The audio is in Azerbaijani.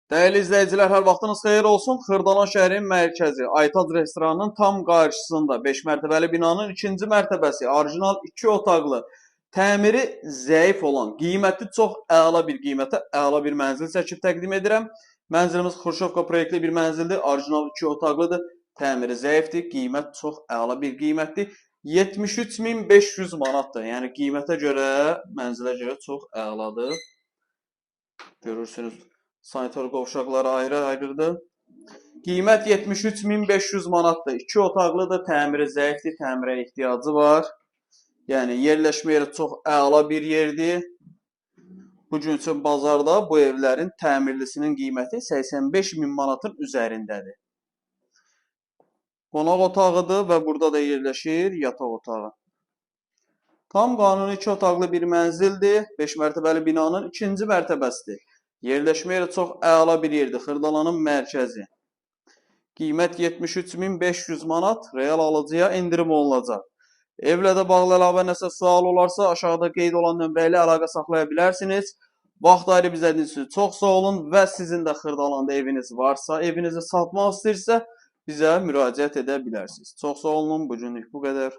Dəyərli izləyicilər, hər vaxtınız xeyir olsun. Xırdalan şəhərinin mərkəzi Aytac restoranının tam qarşısında 5 mərtəbəli binanın 2-ci mərtəbəsi, orijinal 2 otaqlı, təmiri zəif olan, qiyməti çox əla bir qiymətə əla bir mənzil çəkib təqdim edirəm. Mənzilimiz Xruşovka proyektli bir mənzildir, orijinal 2 otaqlıdır, təmiri zəifdir, qiymət çox əla bir qiymətdir. 73.500 manatdır. Yəni qiymətə görə, mənzilə görə çox əladır. Görürsünüz, sanitar qovşaqları ayrı-ayrıdır. Qiymət 73.500 manatdır. 2 otaqlıdır, təmiri zəifdir, təmirə ehtiyacı var. Yəni yerləşmə yeri çox əla bir yerdir. Bu gün üçün bazarda bu evlərin təmirlisinin qiyməti 85.000 manatın üzərindədir. Qonaq otağıdır və burada da yerləşir yataq otağı. Tam qanuni 2 otaqlı bir mənzildir. 5 mərtəbəli binanın 2-ci mərtəbəsidir. Yerləşmə yeri çox əla bir yerdir. Xırdalanın mərkəzi. Qiymət 73.500 manat, real alıcıya endirim olunacaq. Evlə də bağlı əlavə nəsə sual olarsa aşağıda qeyd olan nömrə ilə əlaqə saxlaya bilərsiniz. Vaxt ayırıb izlədiyiniz üçün çox sağ olun və sizin də Xırdalanda eviniz varsa, evinizi satmaq istəyirsə bizə müraciət edə bilərsiniz. Çox sağ olun. Bu günlük bu qədər.